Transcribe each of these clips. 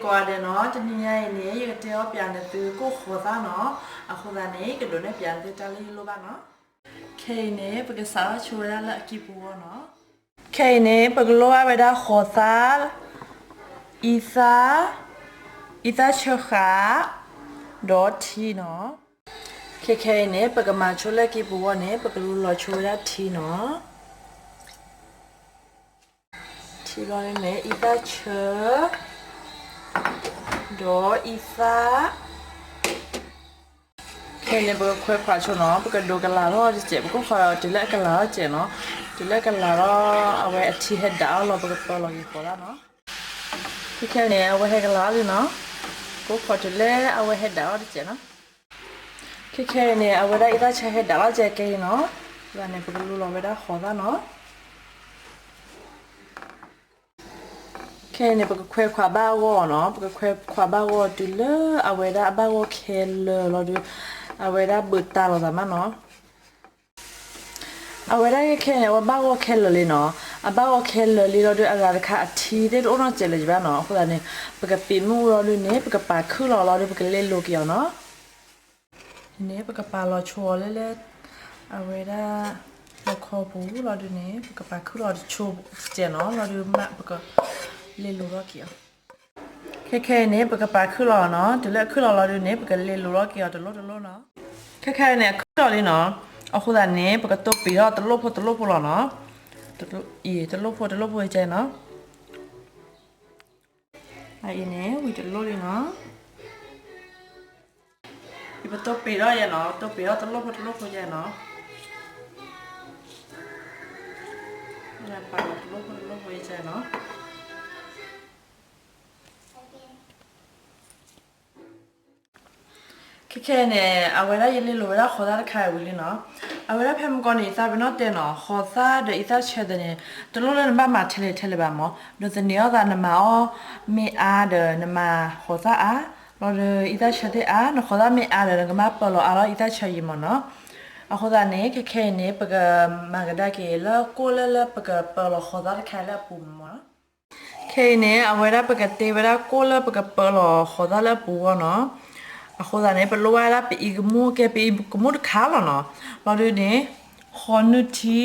ကိးဂၤဒဲးနီၤ, တနံၤညါအံၤန့ၣ် ယကတဲအီၣ်ပၠးနသုကိၣ်ဃိးသၣ်နီၤ. အဃိသတးန့ၣ် ကဒိးန့ၢ်ပၠးနသုတၢ်လၢယလိၣ်ဘၣ်နီၤ. ခဲအံၤန့ၣ် ပကစးထီၣ်ဆိဝဲဒၣ်လၢအကံၢ်ပူၤအဂီၢ်နီၤ. ခဲအံၤန့ၣ် ပကလိၣ်ဘၣ်ဝဲဒၣ်ဃိးသၣ်, အံသၣ်, အံသၣ်ဆၢဃာ်, ဒီးထံနီၤ. ခဲခဲအံၤန့ၣ် ပကမၤဆိလၢကံၢ်ပူၤအဂီၢ်န့ၣ် ပကလူလီၤဆိဝဲဒၣ်ထံနီၤ. ထံဘျီန့ၣ် အံသၣ်ဆၢ ဒီးအံသၣ်. ခဲအံၤန့ၣ် ပကခွဲးခွးဆိနီၤ, ပကဒိးကလၤထီၣ်တစဲး, ပကခွဲးတုၤလၢအကလၤထီၣ်စဲးနီၤ. တုၤလၢအကလၤထီၣ် အဝဲအထံဟဲဒၣ်အီၤလီၤ ပကပၢလီၤက့ၤဃိးသၣ်နီၤ. ခဲခဲအံၤန့ၣ် အဝဲဟဲကလၤအီၤလံနီၤ. ပကခွဲးတုၤလၢအဝဲဟဲဒၣ်အီၤတစဲးနီၤ. ခဲခဲအံၤန့ၣ် အဝဲဒၣ်အံသၣ်ဆၢဟဲဒၣ်လီၤကဲကဲအံၤနီၤ. အဃိသတးန့ၣ် ပကလူလီၤဝဲဒၣ်ဃိးသၣ်နီၤ. ခဲအံၤန့ၣ် ပကခွဲးခွးဘၣ်အဂီၢ်နီၤ. ပကခွဲးခွးဘၣ်အဂီၢ်တုၤလၢအဝဲဒၣ်အဘၣ်ဂီၢ်ခဲလၢာ်လီၤဒီး အဝဲဒၣ်ဘုးတၢ်လီၤသးမးနီၤ. အဝဲဒၣ်ခဲခဲအံၤန့ၣ် အဝဲဘၣ်ဂီၢ်ခဲလၢာ်လံနီၤ. အဘၣ်ဂီၢ်ခဲလၢာ်လံလီၤဒီး အဂၤတခါအထံသ့ၣ်တအိၣ်နီတစဲးလၢၤဘၣ်နီၤ. အဃိသတးန့ၣ် ပကပံးမုၣ်အူလီၤဒုန့ၣ် ပကပာ်ခုၣ်လီၤလီၤဒီး ပကလ့လိၤက့ၤအီၤနီၤ. န့ၣ် ပကပာ်လီၤဆိအီၤလၢလၢ အဝဲဒၣ် လီခီပူၤလီၤဒုန့ၣ် ပကပာ်ခုၣ်လီၤတဆိတစဲးနီၤ လီၤဒုမး ပကလ့လိၤထီၣ်က့ၤအီၤ. ခဲခဲအံၤန့ၣ် ပကပာ်ခုၣ်လီၤအီၤနီၤ. တုၤလၢအခုၣ်လီၤလီၤဒုန့ၣ် ပကလ့လိၤထီၣ်က့ၤအီၤတလိၣ်တလိၣ်နီၤ. ခဲခဲအံၤန့ၣ် အခုၣ်လီၤလံနီၤ. အဃိသတးန့ၣ် ပကတိၢ်ပ့ၤထီၣ်တလိၣ်ဖိတလိၣ်ဖိလီၤနီၤ. အံၤ တလိၣ်ဖိတလိၣ်ဖိကဲနီၤ. အအံၤန့ၣ် ဝံၤတလိၣ်လံနီၤ. ယပတိၢ်ပ့ၤထီၣ်ယဲနီၤ, တိၢ်ပ့ၤထီၣ်တလိၣ်ဖိတလိၣ်ဖိယဲနီၤ. ပာ်လီၤတလိၣ်ဖိတလိၣ်ဖိယဲနီၤ. ခဲခဲအံၤန့ၣ် အဝဲဒၣ်ယလ့လိၤဝဲဒၣ်ဃိးသၣ်တခါအံၤဝံၤလံနီၤ. အဝဲဒၣ်ဖဲမုၢ်ကီၢ်န့ၣ် ယသးပ့ၤနီၣ်တဲနီၤ, ဃိးသၣ်ဒီးအံသၣ်ဆၢသ့ၣ်န့ၣ် တလိၣ်လၢနဘၣ်မၤထဲလဲၣ်ထဲလဲၣ်ဘၣ်မး, ဒိးသန့ၤအီၤသးနမၤအီၤမ့ၢ်အါဒီးနမၤဃိးသၣ်အါ, လီၤဒီးအံသၣ်ဆၢသ့ၣ်အါ, နဃိးသၣ်မ့ၢ်အါဒီး နကမၤပၢလီၤအါလီၤအံသၣ်ဆၢယံၤမးနီၤ. အဃိသတးန့ၣ် ခဲခဲအံၤန့ၣ် ပကမၤကဒါက့ၤလၢကိၣ်လၢလၢပကပၢလီၤဃိးသၣ်တခါလၢအပူၤမးနီၤ. ခဲအံၤန့ၣ် အဝဲဒၣ်ပကတ့ဝဲဒၣ်ကိၣ်လၢပကပၢလီၤဃိးသၣ်လၢအပူၤအဂီၢ်နီၤ. အဃိသတးန့ၣ် ပလိၣ်ဘၣ်ဝဲဒၣ်ပအံၤကမူၣ်ကဲ ပအံၤကမူၣ်တခါလီၤနီၤ. ဘျီဒုန့ၣ် ဃိးနုၢ်ထံ,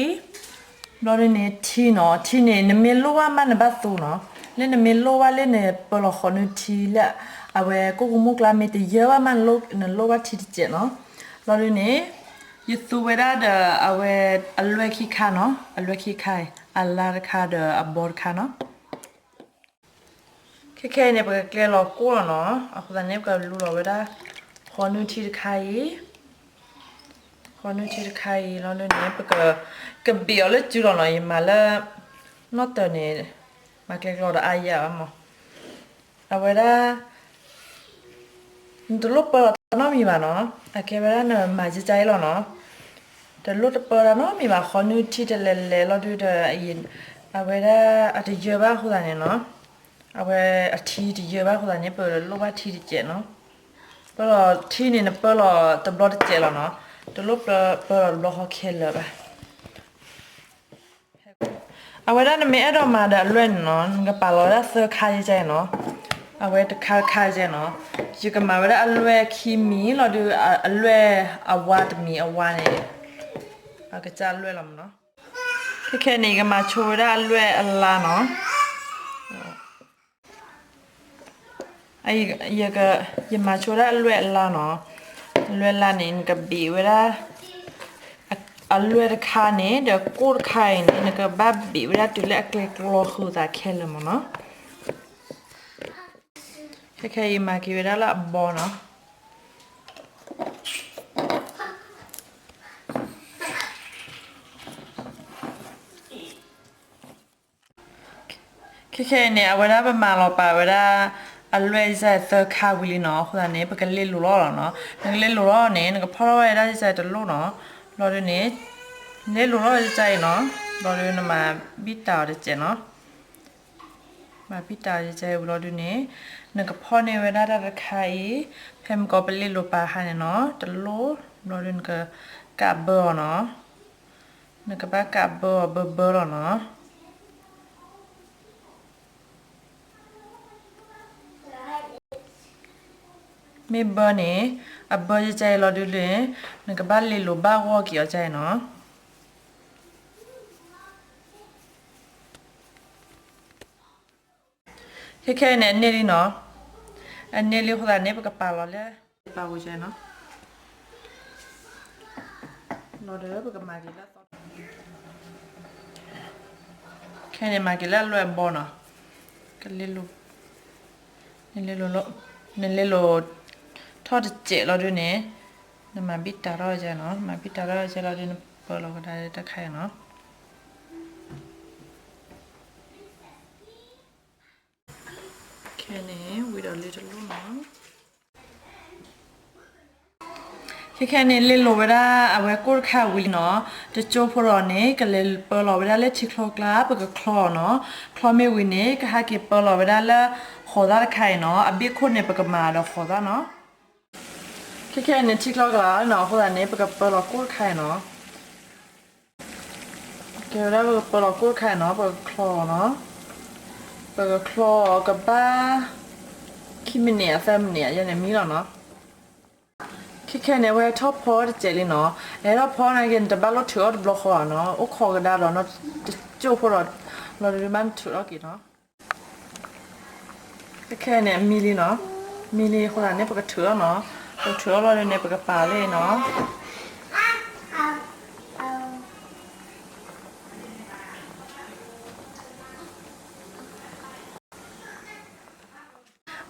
ဘျီဒုန့ၣ် ထံနီၤ, ထံန့ၣ် နမ့ၢ်လိၣ်ဘၣ်မးနဘၣ်သူနီၤ. လၢနမ့ၢ်လိၣ်ဘၣ်လၢနပၢလီၤဃိးနုၢ်ထံလၢ အဝဲကိၣ်ကမူၣ်ကျါမ့ၢ်တယၢဘၣ်မး နလိၣ်ဘၣ်ထံတစဲးနီၤ. ဘျီဒုန့ၣ် ယသူဝဲဒၣ်ဒီးအဝဲအလွဲၢ်ခံခါနီၤ, အလွဲၢ်ခံခါအံၤ အလါတခါဒီးအဘီတခါနီၤ. ခဲခဲအံၤန့ၣ် ပကကျဲလီၤကိၣ်လီၤနီၤ. အဃိသတးန့ၣ် ပကလူလီၤဝဲဒၣ် ဃိးနုၢ်ထံတခါအံၤ, ဃိးနုၢ်ထံတခါအံၤလီၤဒုန့ၣ် ပက ကဘ့ၣ်အီၤလၢစုလီၤနီၤ. ယမၤလၢ နီၢ်တၢၤန့ၣ် မၤကျဲကျီဒီးအါယၤဘၣ်မး. အဝဲဒၣ် နတလိၣ်ပၢလီၤတၢ်နီတမံၤဘၣ်နီၤ. အကဲဝဲဒၣ်နမၤကကါအံၤလီၤနီၤ. တလိၣ်တပၢတၢ်နီတမံၤဘၣ်, ဃိးနုၢ်ထံတလဲၤလဲၤလီၤဒုဒီး အဝဲဒၣ်အတယၢဘၣ်အဃိသတးန့ၣ်နီၤ. အဝဲအထံတယၢဘၣ်အဃိသတးန့ၣ် ပလိၣ်ဘၣ်ထံတစဲးနီၤ. ပၢလီၤထံန့ၣ် နပၢလီၤတဘျီတစဲးလီၤနီၤ. တလိၣ်ပၢလီၤတဘျီဃီခဲလၢာ်ဘၣ်. အဝဲဒၣ်နမ့ၢ်အဲၣ်ဒိးမၤဒီးအလွဲၢ်န့ၣ်နီၤ, နကပာ်လီၤဝဲဒၣ်သၢခါယကဲနီၤ, အဝဲတခါတခါယကဲနီၤ, ယကမၤဝဲဒၣ်အလွဲၢ်ခံမံၤလီၤဒုး အလွဲၢ်အဝါတမံၤအဝါန့ၣ်, အကစၢ်အလွဲၢ်လီၤမးနီၤ. ခဲခဲန့ၣ် ယကမၤဆိဝဲဒၣ်အလွဲၢ်အလါနီၤ. ယမၤဆိဝဲဒၣ်အလွဲၢ်အလါနီၤ. အလွဲၢ်လါန့ၣ် နကဘ့ၣ်ဝဲဒၣ် အလွဲၢ်တခါန့ၣ် ဒီးကိၣ်တခါအံၤန့ၣ် နကဘၣ်ဘ့ၣ်ဝဲဒၣ်တုၤလၢအကျဲကျီဃုာ်သးခဲလၢာ်မးနီၤ. ခဲခဲအံၤမၤက့ၤဝဲဒၣ်လၢအဘီနီၤ. ခဲခဲအံၤန့ၣ် အဝဲဒၣ်ပမၤလီၤပာ်ဝဲဒၣ် အလွဲၢ်ယကဲသၢခါဝံၤလံနီၤ. အဃိသတးန့ၣ် ပကလ့လိာ်လီၤလီၤနီၤ. နကလ့လိာ်လီၤန့ၣ် နကဖီၣ်ထီၣ်ဝဲဒၣ်ယကဲတလိၣ်နီၤ. ဘျီဒုန့ၣ် လ့လိာ်လီၤယကဲအံၤနီၤ. ဘျီဒုနမၤဘံၣ်တၢ်အီၤတကဲးနီၤ. မၤဘံၣ်တၢ်အီၤယကဲအံၤဝံၤလီၤဒုန့ၣ် နကဖီၣ်န့ၢ်ဝဲဒၣ်တၢ်တခါအံၤ ဖဲမုၢ်ကီၢ်ပလ့လိာ်ပာ်ဟါန့ၣ်နီၤ. တလိၣ် ဘျီဒုနကကးဘၢအီၤနီၤ. နကဘၣ်ကးဘၢအီၤဘၢဘၢလီၤနီၤ. မ့ၢ်ဘၢန့ၣ် အဘၢယကဲအံၤလီၤဒုးလၢ နကဘၣ်လ့လိာ်ဘၣ်ဂီၢ်က့ၤအီၤကဲအံၤနီၤ. ခဲခဲအံၤန့ၣ် အန့ၢ်လံနီၤ. အန့ၢ်လံအဃိသတးန့ၣ် ပကပာ်လီၤလၢ ပာ်ဝံၤကဲနီၤ. လီၤဒီးပကမၤက့ၤလၢအသီ, ခဲန့ၣ်မၤက့ၤလၢအလွဲၢ်အဘီနီၤ. ကလ့လိာ်, နလ့လိာ်, နလ့လိာ်ထီၣ်တစဲးလီၤဒုးန့ၣ် နမၤဘံၣ်တၢ်ထီၣ်ကဲနီၤ. နမၤဘံၣ်တၢ်ထီၣ်ကဲလီၤဒုး နပၢလီၤကဒါတခါအံၤနီၤ. ခဲန့ၣ် ဝံၤဒီးလ့တလိၣ်နီၤ. ခဲခဲန့ၣ် လ့လိာ်ဝဲဒၣ်အဝဲကိၢ်တခါဝံၤလံနီၤ. တကၠိဖိဒီးန့ၣ် ကလဲၤပၢလီၤဝဲဒၣ်လၢထံချီကျါ ပကချီအီၤနီၤ. ချီမ့ၢ်ဝံၤန့ၣ် ကဟဲက့ၤပၢလီၤဝဲဒၣ်လၢဃိးသၣ်တခါအံၤနီၤ. အဘ့ၣ်ခိၣ်န့ၣ် ပကမၤဒီးဃိးသၣ်နီၤ. ခဲခဲန့ၣ် ထံချီကျါနီၤ အဃိသတးန့ၣ် ပကပၢလီၤကိၢ်တခါအံၤနီၤ. ကဲဝဲဒၣ်ပကပၢလီၤကိၢ်တခါအံၤနီၤ ပကချီအီၤနီၤ. ပကချီအီၤကဘၣ် ခံမံးနံး သၢမံးနံး ယဲန့ၣ်မံလီၤနီၤ. ခဲခဲန့ၣ် အဝဲဟဲထီၣ်ဖီတစဲးလံနီၤ. အဟဲထီၣ်ဖီနာ်က့ နတဘၣ်လိၣ်ထုးအီၣ်တဘျီဃီဘၣ်နီၤ. အိၣ်ခိးကဒါဒီးနီၤ တကၠိဖိဒီး လီၤဒုးမ့ၢ်နထုးအီၣ်က့ၤနီၤ. ခဲခဲန့ၣ် အမံလံနီၤ. မံလံအဃိသတးန့ၣ် ပကထုးအီၣ်နီၤ. ပကထုးအီၣ်လီၤဒုးန့ၣ် ပကပာ်လံနီၤ.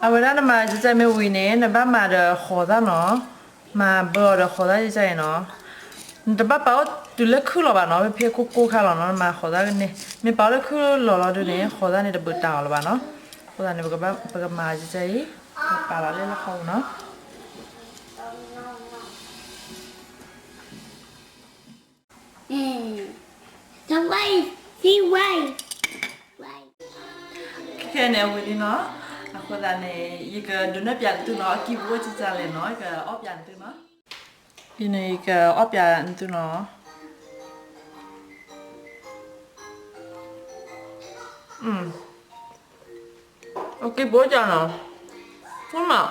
အဝဲဒၣ်နမၤကဲကဲမ့ၢ်ဝံၤန့ၣ် နဘၣ်မၤဒီးဃိးသၣ်နီၤ. မၤဘၢအီၤဒီးဃိးသၣ်ကဲကဲအံၤနီၤ. နတဘၣ်ပာ်အီၤတုၤလၢခုၣ်လီၤဘၣ်နီၤ. ဖဲဖဲကိၢ်ကိၢ်ခါလီၤနီၤ နမၤဃိးသၣ်န့ၣ်. မ့ၢ်ပာ်အီၤလၢခုၣ်လီၤလီၤဒုးန့ၣ် ဃိးသၣ်န့ၣ်တဘၣ်တၢ်အီၤလၢၤဘၣ်နီၤ. အဃိသတးန့ၣ် ပကမၤကဲကဲအံၤ ပာ်လီၤလၢလီၢ်ဃီပူၤနီၤ. ခဲခဲန့ၣ် အဝံၤလံနီၤ. အဃိသတးန့ၣ် ယကဒုးနဲၣ်ပၠးသုနီၤ အကံၢ်ပူၤအိၣ်ကဲကဲလဲၣ်နီၤ ယကအီၣ်ပၠးသုနီၤ. အံၤန့ၣ် ယကအီၣ်ပၠးသုနီၤ. အကံၢ်ပူၤအိၣ်ကဲနီၤ. ဖုမး